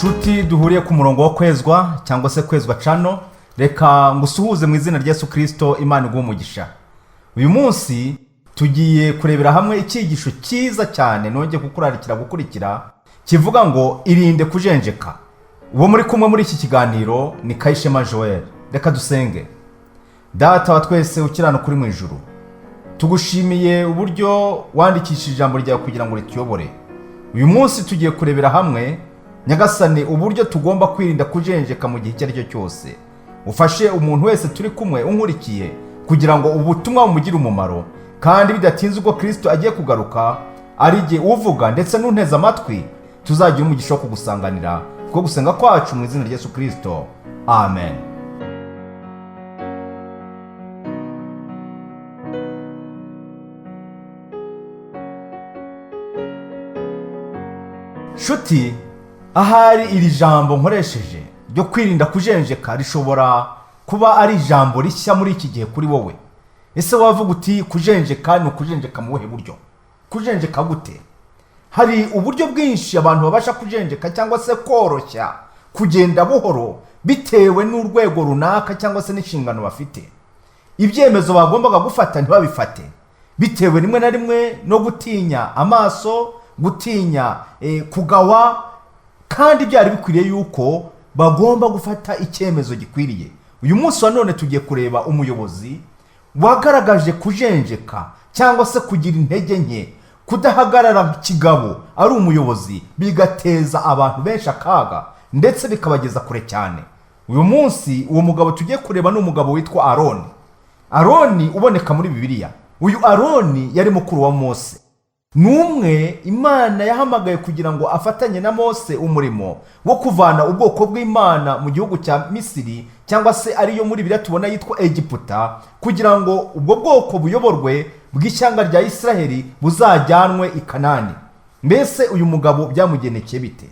Shuti duhuriye ku murongo wo kwezwa cyangwa se Kwezwa Channel, reka ngusuhuze mu izina rya Yesu Kirisito. Imana iguhe umugisha. Uyu munsi tugiye kurebera hamwe icyigisho cyiza cyane nongeye kukurarikira gukurikira, kivuga ngo "Irinde kujenjeka". Uwo muri kumwe muri iki kiganiro ni Kayishema Joel. Reka dusenge. Data wa twese ukiranuka uri mu ijuru, tugushimiye uburyo wandikishije ijambo ryawe kugira ngo rituyobore. Uyu munsi tugiye kurebera hamwe, Nyagasani, uburyo tugomba kwirinda kujenjeka mu gihe icyo ari cyo cyose. Ufashe umuntu wese turi kumwe unkurikiye kugira ngo ubutumwa bumugire umumaro, kandi bidatinze ubwo Kirisito agiye kugaruka, ari jye uvuga ndetse n'unteze amatwi, tuzagira umugisha wo kugusanganira. Kuko gusenga kwacu mu izina rya Yesu Kirisito, amen. Shuti, ahari iri jambo nkoresheje ryo kwirinda kujenjeka rishobora kuba ari ijambo rishya muri iki gihe kuri wowe. Ese wavuga uti kujenjeka ni ukujenjeka mu buhe buryo? Kujenjeka gute? Hari uburyo bwinshi abantu babasha kujenjeka cyangwa se koroshya kugenda buhoro, bitewe n'urwego runaka cyangwa se n'inshingano bafite. Ibyemezo bagombaga gufata ntibabifate, bitewe rimwe na rimwe no gutinya amaso, gutinya kugawa, kandi byari bikwiriye yuko bagomba gufata icyemezo gikwiriye. Uyu munsi wa none tugiye kureba umuyobozi wagaragaje kujenjeka cyangwa se kugira intege nke, kudahagarara kigabo ari umuyobozi, bigateza abantu benshi akaga ndetse bikabageza kure cyane. Uyu munsi uwo mugabo tugiye kureba ni umugabo witwa Aroni. Aroni uboneka muri Bibiliya. Uyu Aroni yari mukuru wa Mose, ni umwe Imana yahamagaye kugira ngo afatanye na Mose umurimo wo kuvana ubwoko bw'Imana mu gihugu cya Misiri, cyangwa se ariyo muri Bibiliya tubona yitwa Egiputa, kugira ngo ubwo bwoko buyoborwe bw'ishyanga rya Isiraheli buzajyanwe i Kanani. Mbese uyu mugabo byamugendekeye bite?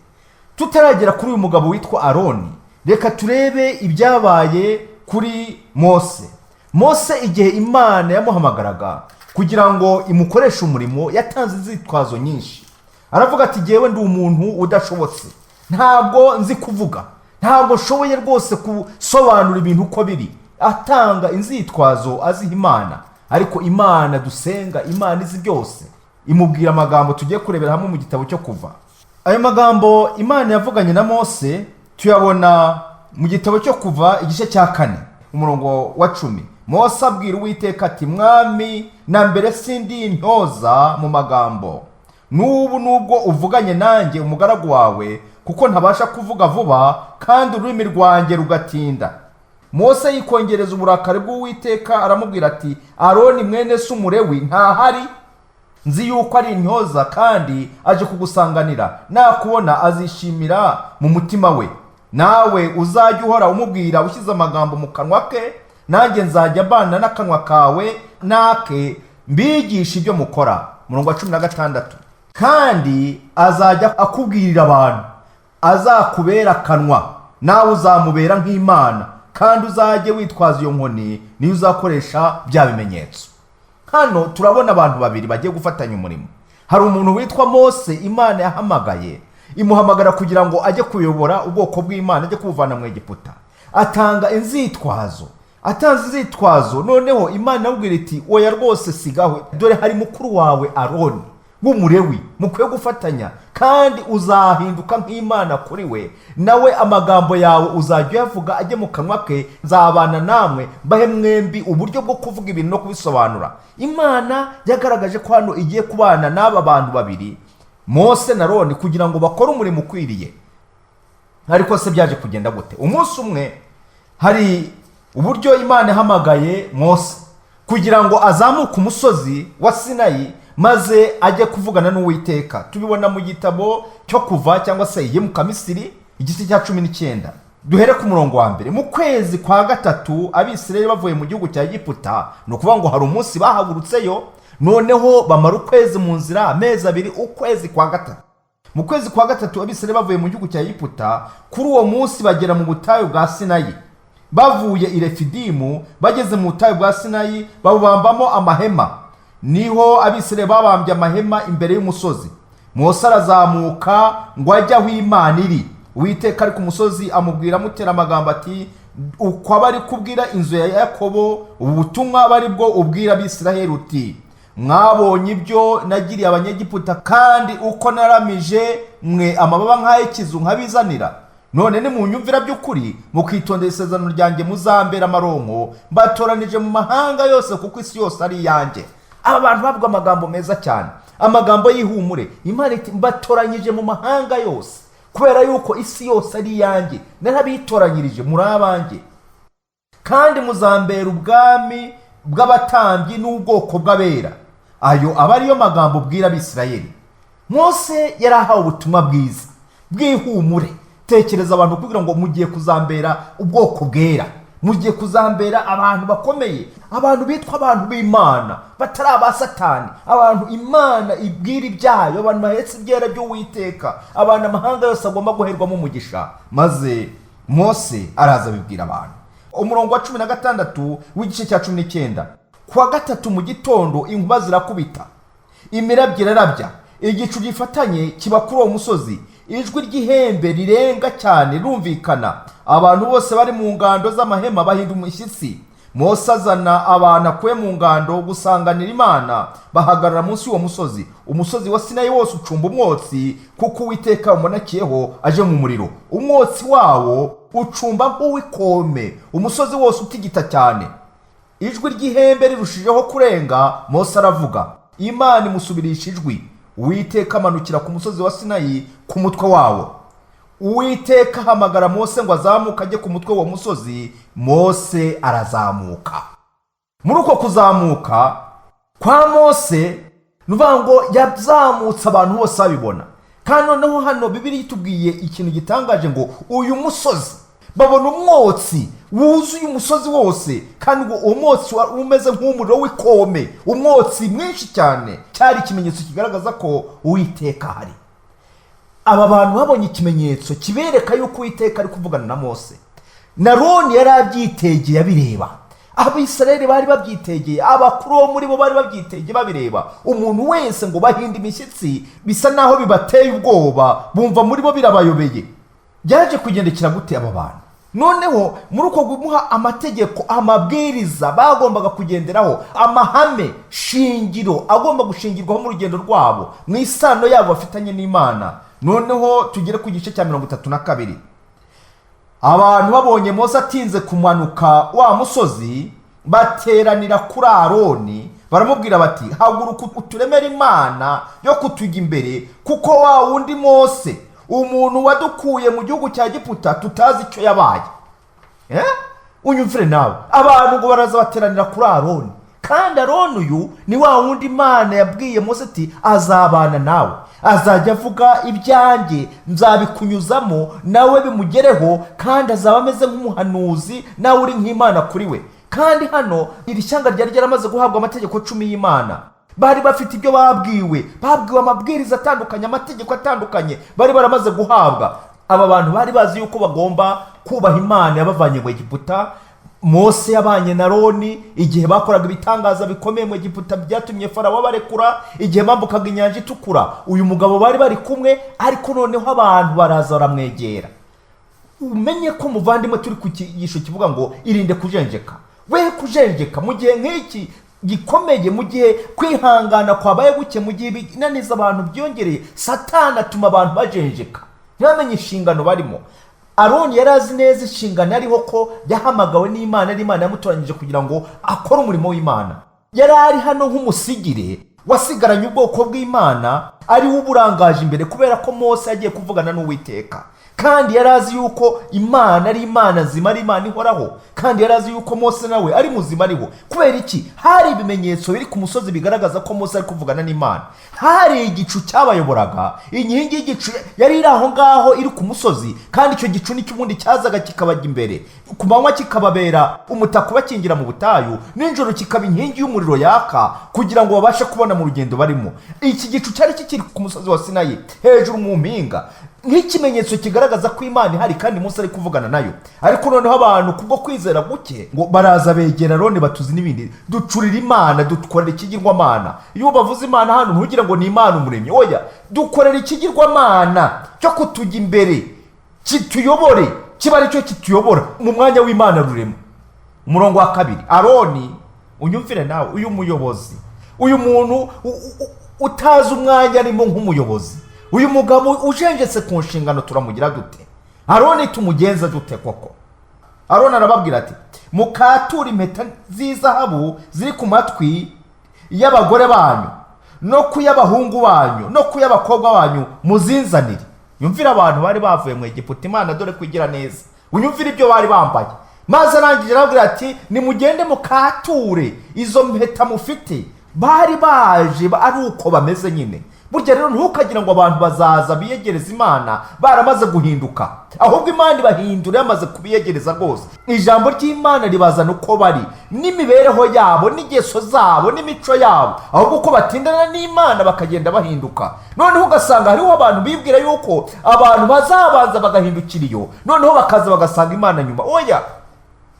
Tutaragera kuri uyu mugabo witwa Aroni, reka turebe ibyabaye kuri Mose. Mose, igihe Imana yamuhamagaraga kugira ngo imukoreshe umurimo, yatanze inzitwazo nyinshi. Aravuga ati: "Jyewe ndi umuntu udashobotse, ntabwo nzi kuvuga, ntabwo nshoboye rwose gusobanura ibintu uko biri." Atanga inzitwazo aziha Imana, ariko Imana dusenga, Imana izi byose, imubwira amagambo tugiye kurebera hamwe mu gitabo cyo Kuva. Ayo magambo Imana yavuganye na Mose tuyabona mu gitabo cyo Kuva, igice cya 4, umurongo wa 10. Mose abwira Uwiteka ati: "Mwami, na mbere sindi intyoza mu magambo, n'ubu nubwo uvuganye nanjye umugaragu wawe, kuko ntabasha kuvuga vuba kandi ururimi rwanjye rugatinda." Mose yikongereza uburakari bw'Uwiteka, aramubwira ati: "Aroni mwene se Umulewi ntahari? Nzi yuko ari intyoza kandi aje kugusanganira. Nakubona azishimira mu mutima we. Nawe uzajya uhora umubwira ushyize amagambo mu kanwa ke, nanjye nzajya mbana n'akanwa kawe n'ake, mbigisha ibyo mukora." Umurongo wa 16: "Kandi azajya akubwirira abantu, azakubera akanwa, nawe uzamubera nk'Imana, kandi uzajye witwaza iyo nkoni, niyo uzakoresha bya bimenyetso." Hano turabona abantu babiri bagiye gufatanya umurimo. Hari umuntu witwa Mose Imana yahamagaye, imuhamagara kugira ngo ajye kuyobora ubwoko bw'Imana, ajye kubuvana mu Egiputa. Atanga inzitwazo. Atanze inzitwazo, noneho Imana iramubwira iti: "Oya rwose, sigaho, dore hari mukuru wawe Aroni w'Umulewi mukwiye gufatanya, kandi uzahinduka nk'Imana kuri we, nawe amagambo yawe uzajya uyavuga ajye mu kanwa ke. Nzabana namwe, mbahe mwembi uburyo bwo kuvuga ibintu no kubisobanura." Imana yagaragaje ko hano igiye kubana n'aba bantu babiri, Mose na Aroni, kugira ngo bakore umurimo ukwiriye. Ariko se byaje kugenda gute? Umunsi umwe hari uburyo Imana ihamagaye Mose kugira ngo azamuke umusozi wa Sinayi maze ajye kuvugana n'Uwiteka. Tubibona mu gitabo cyo Kuva cyangwa se Iyimukamisiri, igice cya 19, duhere ku murongo wa 1. Mu kwezi kwa gatatu Abisirayeli bavuye mu gihugu cya Egiputa, ni ukuvuga ngo hari umunsi bahagurutseyo, noneho bamara ukwezi mu nzira, amezi 2, ukwezi kwa gatatu. Mu kwezi kwa gatatu Abisirayeli bavuye mu gihugu cya Egiputa, kuri uwo munsi bagera mu butayu bwa Sinayi. Bavuye i Refidimu bageze mu butayu bwa Sinayi, babubambamo amahema. Niho Abisirayeli babambye amahema imbere y'umusozi. Mose arazamuka ngo ajye aho Imana iri. Uwiteka ari ku musozi amubwira amutera amagambo ati: "Uko aba ari kubwira inzu ya Yakobo ubu butumwa, aba ari bwo ubwira Abisiraheli uti: Mwabonye ibyo nagiriye Abanyegiputa, kandi uko naramije mwe amababa nk'ay'ikizu nkabizanira. None nimunyumvira by'ukuri, mukitondera isezerano ryanjye, muzambera amaronko mbatoranije mu mahanga yose, kuko isi yose ari iyanjye." Aba bantu bavuga amagambo meza cyane, amagambo y'ihumure. Imana iti: "Mbatoranyije mu mahanga yose kubera yuko isi yose ari iyanjye, narabitoranyirije, muri abanjye, kandi muzambera ubwami bw'abatambyi n'ubwoko bw'abera. Ayo aba ariyo magambo ubwira Abisirayeli." Mose yari ahawe ubutumwa bwiza bw'ihumure. Tekereza abantu kugira ngo mugiye kuzambera ubwoko bwera, mugiye kuzambera abantu bakomeye, abantu bitwa abantu b'Imana batari aba Satani, abantu Imana ibwira ibyayo, abantu bahetse ibyera by'Uwiteka, abantu amahanga yose agomba guherwamo umugisha. Maze Mose araza abibwira abantu. Umurongo wa 16 w'igice cya 19: Ku wa gatatu mu gitondo inkuba zirakubita, imirabyo irarabya, igicu gifatanye kiba kuri uwo musozi, ijwi ry'ihembe rirenga cyane rirumvikana. Abantu bose bari mu ngando z'amahema bahinda umushyitsi. Mose azana abantu akuye mu ngando gusanganira Imana, bahagarara munsi y'uwo musozi. Umusozi wa Sinayi wose ucumba umwotsi, kuko Uwiteka umunakiyeho aje mu muriro. Umwotsi wawo ucumba nk'uw'ikome, umusozi wose utigita cyane. Ijwi ry'ihembe rirushijeho kurenga, Mose aravuga, Imana imusubirisha ijwi. Uwiteka amanukira ku musozi wa Sinayi ku mutwe wawo. Uwiteka ahamagara Mose ngo azamuke ajye ku mutwe w'uwo musozi. Mose arazamuka. Muri uko kuzamuka kwa Mose, ni ukuvuga ngo yazamutse abantu bose babibona. Kandi noneho hano Bibiliya itubwiye ikintu gitangaje, ngo uyu musozi babona umwotsi wuzuye umusozi wose, kandi ngo uwo mwotsi wari umeze nk'umuriro w'ikome, umwotsi mwinshi cyane. Cyari ikimenyetso kigaragaza ko Uwiteka ahari. Aba bantu babonye ikimenyetso kibereka yuko Uwiteka ari kuvugana na Mose. Na Aroni yari abyitegeye abireba, Abisirayeli bari babyitegeye, abakuru bo muri bo bari babyitegeye babireba. Umuntu wese ngo bahinda imishyitsi, bisa naho bibateye ubwoba, bumva muri bo birabayobeye. Byaje kugendekera gute aba bantu? Noneho muri uko kumuha amategeko, amabwiriza bagombaga kugenderaho, amahame shingiro agomba gushingirwaho mu rugendo rwabo, mu isano yabo bafitanye n'Imana. Noneho tugere ku gice cya 32. Abantu babonye Mose atinze kumanuka wa musozi, bateranira kuri Aroni, baramubwira bati: "Haguruka uturemere imana yo kutujya imbere, kuko wa wundi Mose, umuntu wadukuye mu gihugu cya Giputa, tutazi icyo yabaye." Eh? Unyumvire nawe, abantu ngo baraza bateranira kuri Aroni. Kandi Aroni uyu ni wa wundi Imana yabwiye Mose ati: "Azabana nawe, azajya avuga ibyanjye, nzabikunyuzamo nawe bimugereho, kandi azaba ameze nk'umuhanuzi, nawe uri nk'Imana kuri we." Kandi hano iri shyanga ryari ryaramaze guhabwa amategeko 10 y'Imana. Bari bafite ibyo babwiwe, babwiwe amabwiriza atandukanye, amategeko atandukanye bari baramaze guhabwa. Aba bantu bari bazi yuko bagomba kubaha Imana yabavanye mu Egiputa. Mose yabanye na Roni igihe bakoraga ibitangaza bikomeye mu Egiputa byatumye Farawo barekura, igihe bambukaga Inyanja Itukura. Uyu mugabo bari bari kumwe. Ariko noneho abantu baraza baramwegera. Umenye ko, muvandimwe, turi ku cyigisho kivuga ngo irinde kujenjeka. We kujenjeka mu gihe nk'iki gikomeye, mu gihe kwihangana kwabaye guke, mu gihe ibinaniza abantu byongereye. Satani atuma abantu bajenjeka, ntibamenye inshingano barimo. Aroni yari azi neza inshingano ariho, ko yahamagawe n'Imana, ari Imana yamutoranyije kugira ngo akore umurimo w'Imana. Yari ari hano nk'umusigire wasigaranye ubwoko bw'Imana, ari we uburangaje imbere, kubera ko Mose yagiye kuvugana n'Uwiteka. Kandi yari azi yuko Imana ari Imana nzima, ari Imana ihoraho. Kandi yari azi yuko Mose nawe ari muzima, ariho. Kubera iki? Hari ibimenyetso biri ku musozi bigaragaza ko Mose ari kuvugana n'Imana. Hari igicu cyabayoboraga, inkingi y'igicu yari iri aho ngaho iri ku musozi, kandi icyo gicu nicyo ubundi cyazaga kikabajya imbere. Ku manywa kikababera umutaka ubakingira mu butayu, nijoro kikaba inkingi y'umuriro yaka kugira ngo babashe kubona mu rugendo barimo. Iki gicu cyari kikiri ku musozi wa Sinayi hejuru mu mpinga, nk'ikimenyetso kigaragaza ko Imana ihari kandi Mose ari kuvugana nayo. Ariko noneho abantu kubwo kwizera guke ngo baraza begera Aroni, batuzi n'ibindi: "Ducurira imana, dukorera ikigirwamana." Iyo bavuze Imana hano, ntugire ngo ni Imana umuremyi. Oya, dukorera ikigirwamana cyo kutujya imbere. Kituyobore, kiba aricyo kituyobora mu mwanya w'Imana rurema. Umurongo wa 2, Aroni, unyumvire nawe, uyu muyobozi, uyu muntu utazi umwanya arimo nk'umuyobozi, uyu mugabo ujenjetse ku nshingano, turamugira dute? Aroni tumugenza dute koko? Aroni arababwira ati: "Mukature impeta z'izahabu ziri ku matwi y'abagore banyu no ku y'abahungu banyu no ku y'abakobwa banyu, muzinzanire." Yumvire abantu bari bavuye mu Egiputa, Imana dore kugira neza, unyumvire ibyo bari bambaye. Maze arangije arababwira ati: "Nimugende mukature izo mpeta mufite." Bari baje ari uko bameze nyine. Burya rero ntukagira ngo abantu bazaza biyegereza Imana baramaze guhinduka, ahubwo Imana ibahindura yamaze kubiyegereza rwose. Ijambo ry'Imana ribazana uko bari, n'imibereho yabo, n'ingeso zabo, n'imico yabo, ahubwo uko batindana n'Imana bakagenda bahinduka. Noneho ugasanga hariho abantu bibwira yuko abantu bazabanza bagahindukira iyo, noneho bakaza bagasanga Imana nyuma. Oya,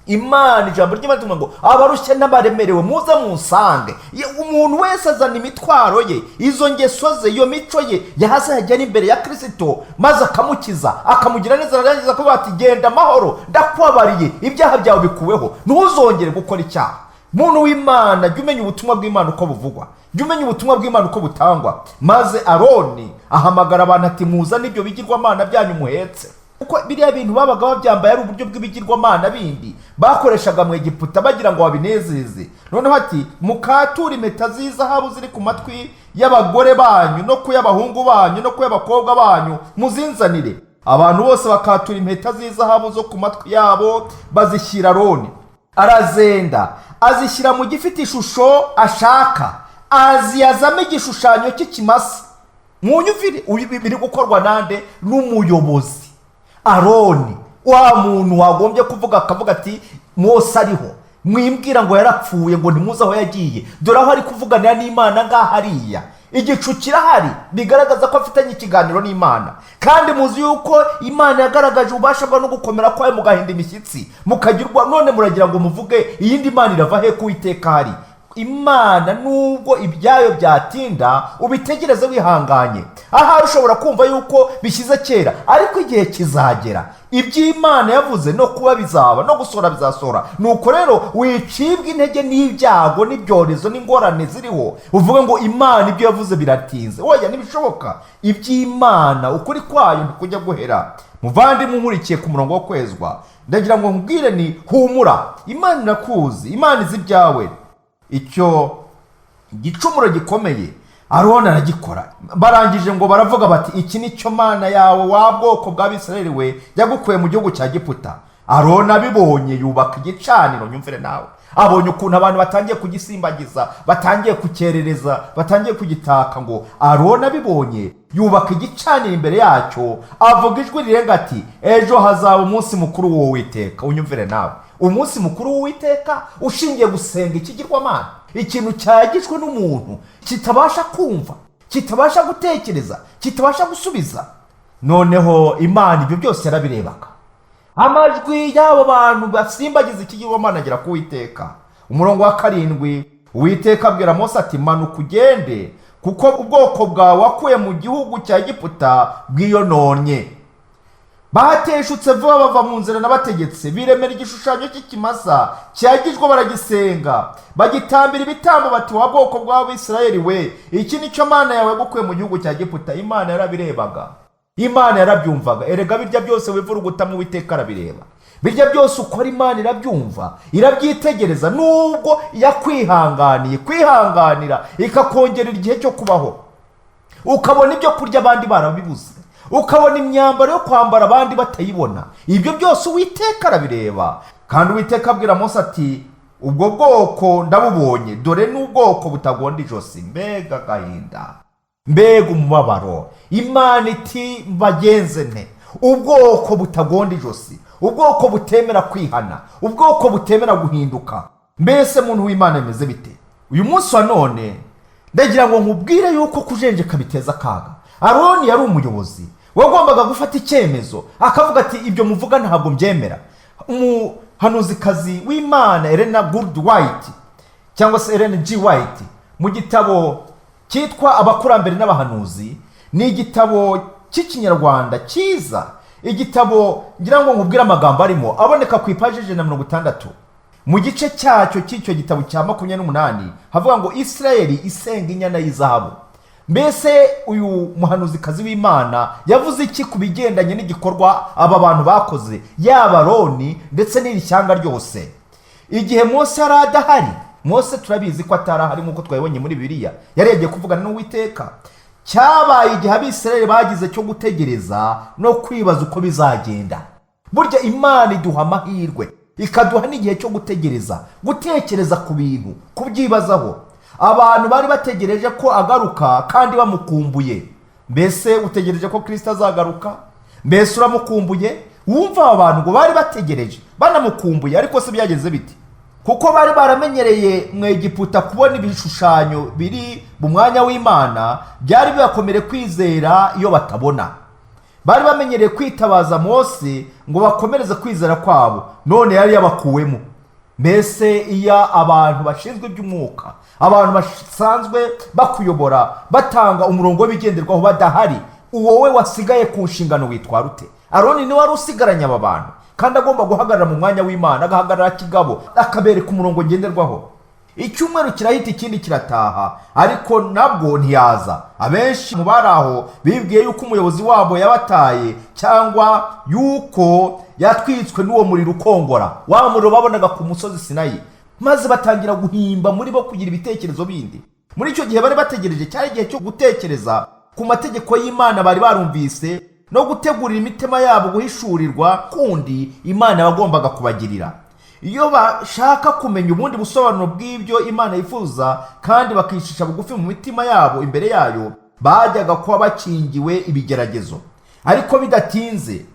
Imana, ijambo ry'Imana rivuga ngo: "Abarushye n'abaremerewe, muze munsange." Umuntu wese azana imitwaro ye, izo ngeso ze, iyo mico ye, yaza yagera imbere ya Kirisito maze akamukiza, akamugira neza, arangiza akavuga ati: "Genda amahoro, ndakubabariye, ibyaha byawe bikuweho, ntuzongere gukora icyaha." Muntu w'Imana, jya umenya ubutumwa bw'Imana uko buvugwa, jya umenya ubutumwa bw'Imana uko butangwa. Maze Aroni ahamagara abantu ati: "Muzane ibyo bigirwamana byanyu muhetse." Kuko biriya bintu babaga babyambaye ari uburyo bw'ibigirwamana bindi bakoreshaga mu Egiputa bagira ngo babinezeze. Noneho ati: "Mukature impeta z'izahabu ziri ku matwi y'abagore banyu no ku y'abahungu banyu no ku y'abakobwa banyu, muzinzanire." Abantu bose bakatura impeta z'izahabu zo ku matwi yabo, bazishyira Aroni. Arazenda, azishyira mu gifite ishusho ashaka, aziyazamo igishushanyo cy'ikimasa. Mwunyumvire, biri gukorwa nande? N'umuyobozi Aroni, wa muntu wagombye kuvuga akavuga ati: "Mose ariho, mwimbwira ngo yarapfuye, ngo ntimuze aho yagiye, dore aho ari kuvuganira n'Imana ngaho hariya, igicu kirahari bigaragaza ko afitanye ikiganiro n'Imana." Kandi muzi yuko Imana yagaragaje ububasha bwa no gukomera kwayo, mugahinda imishyitsi, mukagirwa. None muragira ngo muvuge iyindi Mana irava he ko Uwiteka hari? Imana nubwo ibyayo byatinda, ubitegereze wihanganye. Ahari ushobora kumva yuko bishyize kera, ariko igihe kizagera iby'Imana yavuze no kuba bizaba, no gusohora bizasohora. Nuko rero wicibwa intege n'ibyago n'ibyorezo n'ingorane ziriho, uvuge ngo Imana ibyo yavuze biratinze. Oya, ntibishoboka. Iby'Imana, ukuri kwayo ntikujya guhera. Muvandimwe unkurikiye ku murongo wo kwezwa, ndagira ngo nkubwire ni humura, Imana irakuzi, Imana izi ibyawe. Icyo gicumuro gikomeye Aroni aragikora. Barangije ngo baravuga bati: "Iki ni cyo Mana yawe, wa bwoko bw'Abisirayeli we, yagukuye mu gihugu cya Giputa." Aroni abibonye yubaka igicaniro. Nyumvire nawe, abonye ukuntu abantu batangiye kugisimbagiza, batangiye kucyerereza, batangiye kugitaka, ngo Aroni abibonye yubaka igicaniro imbere yacyo, avuga ijwi rirenga ati: "Ejo hazaba umunsi mukuru w'Uwiteka." Unyumvire nawe, umunsi mukuru w'Uwiteka ushingiye gusenga ikigirwamana, ikintu cyagijwe n'umuntu kitabasha kumva, kitabasha gutekereza, kitabasha gusubiza. Noneho Imana ibyo byose yarabirebaga. Amajwi y'abo bantu basimbagiza ikigirwamana agera ku Uwiteka. Umurongo wa 7, Uwiteka abwira Mose ati: "Manuka ugende, kuko ubwoko bwawe wakuye mu gihugu cya Egiputa bwiyononye. Bateshutse vuba bava mu nzira nabategetse, biremera igishushanyo cy'ikimasa cyagijwe, baragisenga, bagitambira ibitambo, bati: 'Wa bwoko bw'Abisirayeli we, iki ni cyo Mana yawe yagukuye mu gihugu cya Giputa.'" Imana yarabirebaga, Imana yarabyumvaga. Erega birya byose wivurugutamo, Uwiteka arabireba. Birya byose ukora, Imana irabyumva, irabyitegereza. Nubwo yakwihanganiye kwihanganira, ikakongerera igihe cyo kubaho, ukabona ibyo kurya abandi barabibuze, ukabona imyambaro yo kwambara abandi batayibona, ibyo byose Uwiteka arabireba. Kandi Uwiteka abwira Mose ati: "Ubwo bwoko ndabubonye, dore n'ubwoko butagonda ijosi." Mbega agahinda, mbega umubabaro! Imana iti: "Mbagenze nte? Ubwoko butagonda ijosi, ubwoko butemera kwihana, ubwoko butemera guhinduka." Mbese muntu w'Imana, bimeze bite uyu munsi wa none? Ndagira ngo nkubwire yuko kujenjeka biteza akaga. Aroni yari umuyobozi wagombaga gufata icyemezo, akavuga ati: "Ibyo muvuga ntabwo mbyemera." Umuhanuzikazi w'Imana Elena Gould White, cyangwa se Ellen G White, mu gitabo cyitwa Abakurambere n'Abahanuzi, ni igitabo cy'Ikinyarwanda cyiza. Igitabo ngira ngo nkubwire amagambo arimo aboneka ku ipaji 160. Mu gice cyacyo cy'icyo gitabo cya 28 havuga ngo Isirayeli isenga inyana y'izahabu. Mbese uyu muhanuzikazi w'Imana yavuze iki ku bigendanye n'igikorwa aba bantu bakoze, yaba Aroni ndetse n'iri shyanga ryose, igihe Mose yari adahari? Mose turabizi ko atari ahari, nk'uko twabibonye muri Bibiliya, yari yagiye kuvugana n'Uwiteka. Cyabaye igihe Abisirayeli bagize cyo gutegereza no kwibaza uko bizagenda. Burya Imana iduha amahirwe, ikaduha n'igihe cyo gutegereza, gutekereza ku bintu, kubyibazaho. Abantu bari bategereje ko agaruka kandi bamukumbuye. Mbese utegereje ko Kirisito azagaruka? Mbese uramukumbuye? Wumva aba bantu ngo bari bategereje banamukumbuye, ariko se byageze bite? Kuko bari baramenyereye mu Egiputa kubona ibishushanyo biri mu mwanya w'Imana, byari bibakomere kwizera iyo batabona. Bari bamenyereye kwitabaza Mose ngo bakomereze kwizera kwabo, none yari yabakuwemo. Mbese iyo abantu bashinzwe iby'umwuka, abantu basanzwe bakuyobora, batanga umurongo w'ibigenderwaho badahari, wowe wasigaye ku nshingano witwara ute? Aroni niwe wari usigaranye aba bantu, kandi agomba guhagarara mu mwanya w'Imana, agahagarara kigabo, akabereka umurongo ngenderwaho. Icyumweru kirahita, ikindi kirataha, ariko nabwo ntiyaza. Abenshi mu bari aho bibwiye yuko umuyobozi wabo yabataye, cyangwa yuko yatwitswe n'uwo muriro ukongora, wa muriro babonaga ku musozi Sinayi, maze batangira guhimba muri bo kugira ibitekerezo bindi. Muri icyo gihe bari bategereje, cyari igihe cyo gutekereza ku mategeko y'Imana bari barumvise no gutegurira imitima yabo guhishurirwa kundi Imana yagombaga kubagirira. Iyo bashaka kumenya ubundi busobanuro bw'ibyo Imana yifuza kandi bakicisha bugufi mu mitima yabo imbere yayo, bajyaga kuba bakingiwe ibigeragezo. Ariko bidatinze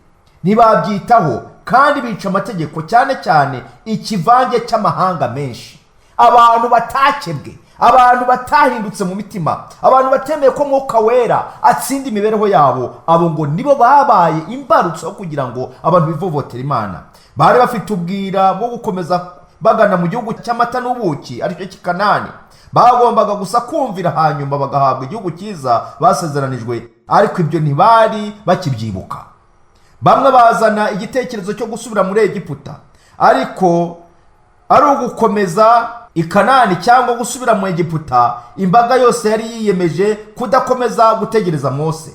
ntibabyitaho kandi bica amategeko, cyane cyane ikivange cy'amahanga menshi, abantu batakebwe, abantu batahindutse mu mitima, abantu batemeye ko Mwuka Wera atsinda imibereho yabo. Abo ngo nibo babaye imbarutso yo kugira ngo abantu bivovotere Imana. Bari bafite ubwira bwo gukomeza bagana mu gihugu cy'amata n'ubuki, aricyo cy'i Kanani. Bagombaga gusa kumvira, hanyuma bagahabwa igihugu cyiza basezeranijwe, ariko ibyo ntibari bakibyibuka. Bamwe bazana igitekerezo cyo gusubira muri Egiputa, ariko ari ugukomeza i Kanani cyangwa gusubira mu Egiputa, imbaga yose yari yiyemeje kudakomeza gutegereza Mose.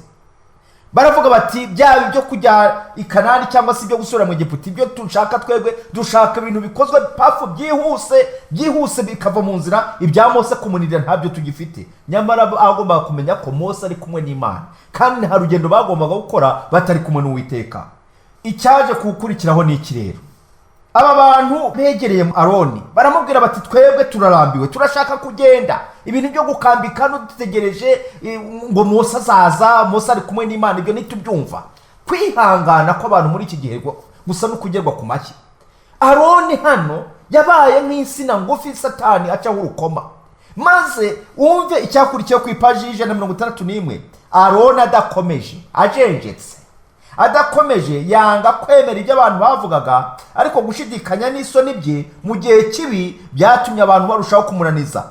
Baravuga bati: byaba ibyo kujya i Kanani cyangwa se ibyo gusubira mu Egiputa, ibyo dushaka twebwe, dushaka ibintu bikozwe pafu, byihuse, byihuse bikava mu nzira. Ibya Mose kumunirira ntabyo tugifite. Nyamara bagombaga kumenya ko Mose ari kumwe n'Imana, kandi nta rugendo bagombaga gukora batari kumwe n'Uwiteka. Icyaje kuwukurikiraho ni iki rero? Aba bantu begereye Aroni baramubwira bati: twebwe turarambiwe, turashaka kugenda. Ibintu byo gukambika hano dutegereje ngo Mose azaza, Mose ari kumwe n'Imana, ibyo ntitubyumva. Kwihangana kw'abantu muri iki gihe gusa no kugerwa ku mashyi. Aroni hano yabaye nk'insina ngufi Satani acaho urukoma. Maze wumve icyakurikiyeho ku ipaji y'161. Aroni adakomeje, ajenjetse, adakomeje, yanga kwemera ibyo abantu bavugaga. Ariko gushidikanya n'isoni bye mu gihe kibi byatumye abantu barushaho kumunaniza.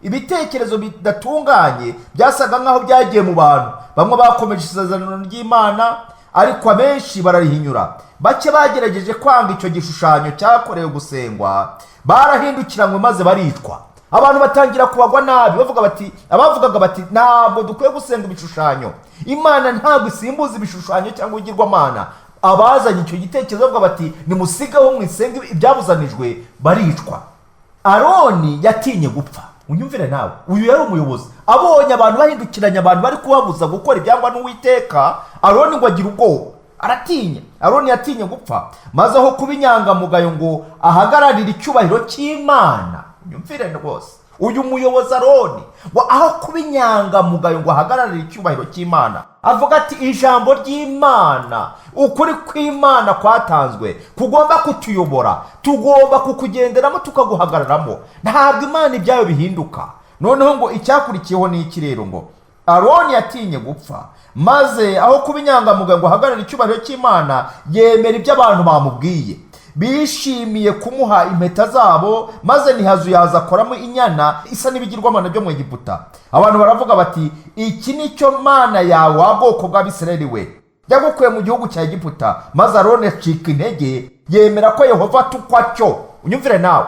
Ibitekerezo bidatunganye byasaga nk'aho byagiye mu bantu. Bamwe bakomeje isezerano ry'Imana, ariko abenshi bararihinyura. Bake bagerageje kwanga icyo gishushanyo cyakorewe gusengwa barahindukiranywe maze baricwa. Abantu batangira kubagwa nabi, bavuga bati, abavugaga bati: ntabwo dukwiye gusenga ibishushanyo, Imana ntabwo isimbuza ibishushanyo cyangwa ibigirwamana. Abazanye icyo gitekerezo bavuga bati: nimusigeho, mwisenge ibyabuzanijwe, baricwa. Aroni yatinye gupfa. Unyumvire nawe, uyu yari umuyobozi. Abonye abantu bahindukiranye, abantu bari kubabuza gukora ibyangwa n'Uwiteka, Aroni ngo agira ubwoba, aratinya. Aroni yatinye gupfa, maze aho kuba inyangamugayo ngo ahagararire icyubahiro cy'Imana, unyumvire rwose, uyu muyobozi Aroni ngo aho kuba inyangamugayo ngo ahagararire icyubahiro cy'Imana, avuga ati: ijambo ry'Imana, ukuri kw'Imana kwatanzwe kugomba kutuyobora, tugomba kukugenderamo, tukaguhagararamo, ntabwo Imana ibyayo bihinduka. Noneho ngo icyakurikiyeho ni iki rero? Ngo Aroni yatinye gupfa, maze aho kuba inyangamugayo ngo ahagarare icyubahiro cy'Imana, yemera ibyo abantu bamubwiye. Bishimiye kumuha impeta zabo, maze ntihazuyaza akoramo inyana isa n'ibigirwamana byo mu Egiputa. Abantu baravuga bati: iki ni cyo Mana yawe, wa bwoko bw'Abisirayeli we. Yagukuye mu gihugu cya Egiputa. Maze Aroni acika intege, yemera ko Yehova atukwa atyo. Unyumvire nawe,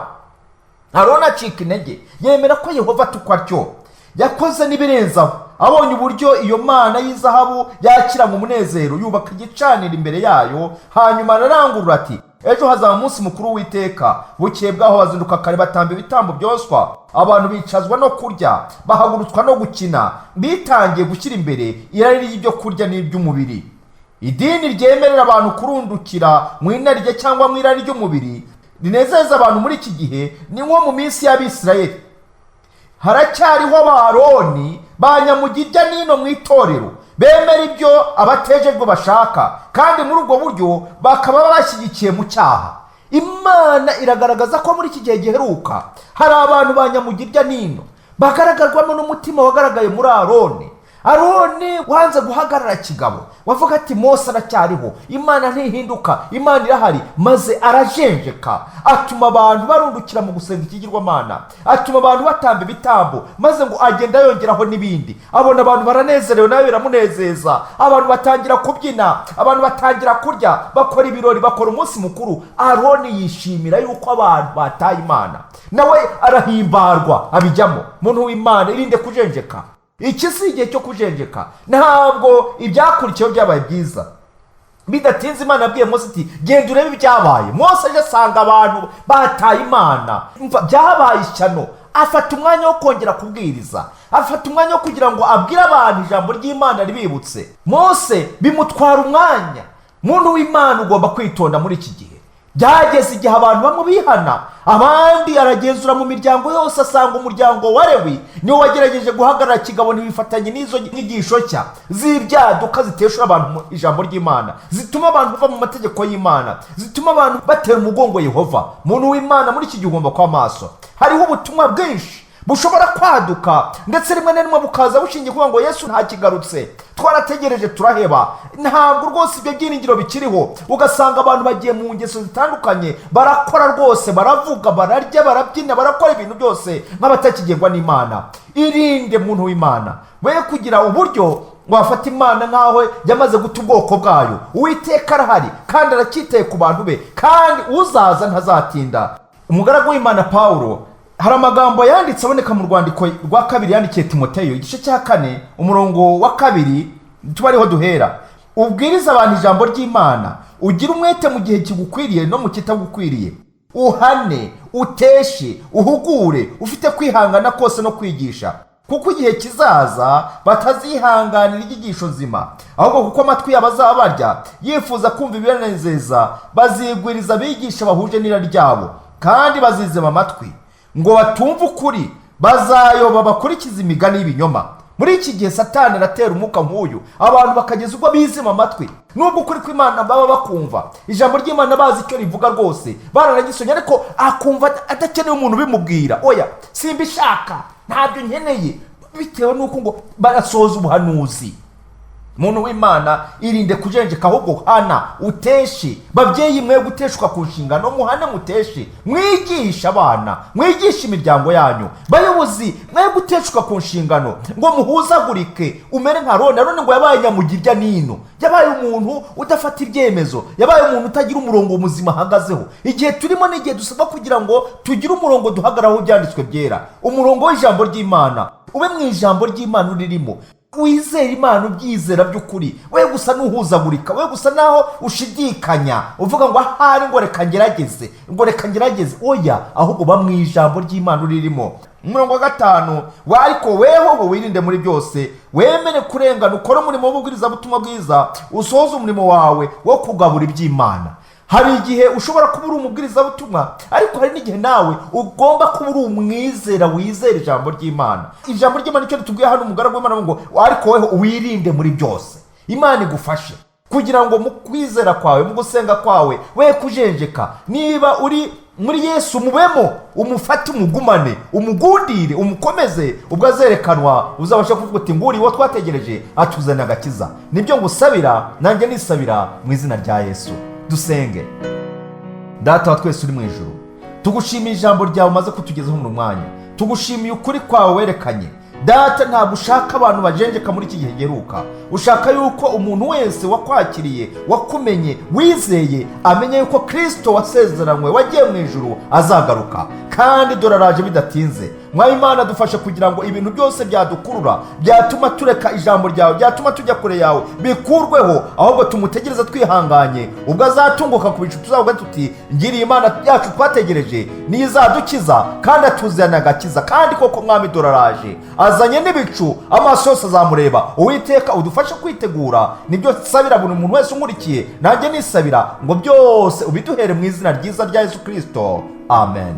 Aroni acika intege, yemera ko Yehova atukwa atyo. Yakoze n'ibirenzaho. Abonye uburyo iyo mana y'izahabu yakiranywe umunezero, yubaka igicaniro imbere yayo. Hanyuma ararangurura ati: "Ejo hazaba umunsi mukuru w'Iteka." Bukeye bwaho bazinduka kare, batamba ibitambo byoswa. Abantu bicazwa no kurya, bahagurutswa no gukina. Bitangiye gushyira imbere irari ry'ibyo kurya n'iby'umubiri. Idini ryemerera abantu kurundukira mu inarijye cyangwa mu irari ry'umubiri rinezeza abantu muri iki gihe ni nko mu minsi y'Abisirayeli. Haracyariho ba Aroni ba nyamugirya n'ino mu itorero bemera ibyo abatejejwe bashaka, kandi muri ubwo buryo bakaba bashyigikiye mu cyaha. Imana iragaragaza ko muri iki gihe giheruka hari abantu ba nyamugirya n'ino bagaragarwamo n'umutima wagaragaye muri Aroni. Aroni wanze guhagarara kigabo, wavuga ati: "Mose aracyariho, Imana ntihinduka, Imana irahari." Maze arajenjeka, atuma abantu barundukira mu gusenga ikigirwamana, atuma abantu batamba ibitambo, maze ngo agenda yongeraho n'ibindi. Abona abantu baranezerewe, nawe biramunezeza. Abantu batangira kubyina, abantu batangira kurya, bakora ibirori, bakora umunsi mukuru. Aroni yishimira yuko abantu bataye Imana, nawe arahimbarwa, abijyamo. Muntu w'Imana, irinde kujenjeka. Iki si igihe cyo kujenjeka. Ntabwo ibyakurikiyeho byabaye byiza. Bidatinze Imana yabwiye Mose iti: "Genda urebe ibyabaye." Mose aje asanga abantu bataye Imana. Umva, byabaye ishyano. Afata umwanya wo kongera kubwiriza, afata umwanya wo kugira ngo abwire abantu ijambo ry'Imana ribibutse. Mose bimutwara umwanya. Muntu w'Imana, ugomba kwitonda muri iki gihe. Byageze igihe abantu bamwe bihana, abandi aragenzura mu miryango yose, asanga umuryango wa Lewi niwo wagerageje guhagarara kigabo, ntibifatanye n'izo nyigisho nshya z'ibyaduka ziteshura abantu mu ijambo ry'Imana, zituma abantu bava mu mategeko y'Imana, zituma abantu batera umugongo Yehova. Muntu w'Imana, muri iki gihe ugomba kuba maso. Hariho ubutumwa bwinshi bushobora kwaduka, ndetse rimwe na rimwe bukaza bushingiye kuvuga ngo Yesu ntakigarutse, twarategereje turaheba, ntabwo rwose ibyo byiringiro bikiriho. Ugasanga abantu bagiye mu ngeso zitandukanye, barakora rwose, baravuga, bararya, barabyina, barakora ibintu byose nk'abatakigengwa n'Imana. Irinde, muntu w'Imana, we kugira uburyo wafata Imana nk'aho yamaze guta ubwoko bwayo. Uwiteka arahari kandi aracyitaye ku bantu be, kandi uzaza ntazatinda. Umugaragu w'Imana Pawulo hari amagambo yanditse aboneka mu rwandiko rwa kabiri yandikiye Timoteyo, igice cya 4, umurongo wa 2, tuba ariho duhera: "Ubwirize abantu ijambo ry'Imana, ugire umwete mu gihe kigukwiriye no mu kitagukwiriye, uhane, uteshe, uhugure, ufite kwihangana kose no kwigisha. Kuko igihe kizaza batazihanganira inyigisho nzima, ahubwo kuko amatwi yabo azaba barya yifuza kumva ibibanezeza, bazigwiriza abigisha bahuje n'irari ryabo, kandi bazizima amatwi ngo batumve ukuri, bazayoba bakurikiza imigani y'ibinyoma." Muri iki gihe Satani aratera umwuka nk'uyu, abantu bakageza ubwo bizima amatwi, nubwo ukuri kw'Imana baba bakumva, ijambo ry'Imana bazi icyo rivuga rwose, baranagisomye, ariko akumva adakeneye umuntu ubimubwira. "Oya, simbishaka, ntabyo nkeneye," bitewe n'uko ngo barasohoza ubuhanuzi. Muntu w'Imana, irinde kujenjeka, ahubwo hana, uteshe. Babyeyi, mwe guteshwa ku nshingano, muhane, muteshe, mwigishe abana, mwigishe imiryango yanyu. Bayobozi, mwe guteshwa ku nshingano ngo muhuzagurike, umere nka Aroni. Aroni ngo yabaye nyamugirya nino, yabaye umuntu udafata ibyemezo, yabaye umuntu utagira umurongo muzima ahagazeho. Igihe turimo ni igihe dusabwa kugira ngo tugire umurongo duhagararaho, ibyanditswe byera, umurongo w'ijambo ry'Imana. Ube mu ijambo ry'Imana uririmo, wizere Imana ubyizera by'ukuri, we gusa n'uhuzagurika, we gusa naho ushidikanya uvuga ngo ahari ngo reka ngerageze, ngo reka ngerageze. Oya, ahubwo ba mu ijambo ry'Imana uririmo. Umurongo wa 5 wa: "Ariko weho wirinde muri byose, wemere kurengana, ukore umurimo w'ububwirizabutumwa bwiza, usohoze umurimo wawe wo kugabura iby'Imana." Hari igihe ushobora kuba uri umubwirizabutumwa, ariko hari n'igihe nawe ugomba kuba uri umwizera wizera ijambo ry'Imana. Ijambo ry'Imana icyo ritubwiye hano, umugaragu w'Imana ngo: "Ariko weho wirinde muri byose." Imana igufashe kugira ngo mu kwizera kwawe, mu gusenga kwawe, we kujenjeka. Niba uri muri Yesu, mubemo, umufate, umugumane, umugundire, umukomeze. Ubwo azerekanwa uzabasha kuvuga uti: "Nguri uwo twategereje, atuzanira agakiza." Nibyo ngusabira, nanjye nisabira mu izina rya Yesu. Dusenge. Data wa twese uri mu ijuru, tugushimiye ijambo ryawe umaze kutugezaho mu mwanya. Tugushimiye ukuri kwawe werekanye. Data, ntabwo ushaka abantu bajenjeka muri iki gihe giheruka. Ushaka yuko umuntu wese wakwakiriye, wakumenye, wizeye, amenye yuko Kirisito wasezeranywe wagiye mu ijuru azagaruka, kandi dore araje bidatinze. Mwami Imana, dufashe kugira ngo ibintu byose byadukurura, byatuma tureka ijambo ryawe, byatuma tujya kure yawe, bikurweho, ahubwo tumutegereze twihanganye. Ubwo azatunguka ku bicu, tuzavuga tuti: "Ngiriye Imana yacu twategereje, niyo izadukiza, kandi atuzanira agakiza." Kandi koko Mwami, dore araje azanye n'ibicu, amaso yose azamureba. Uwiteka, udufashe kwitegura. Nibyo nsabira buri muntu wese unkurikiye, nanjye nisabira ngo byose ubiduhere mu izina ryiza rya Yesu Kirisito, amen.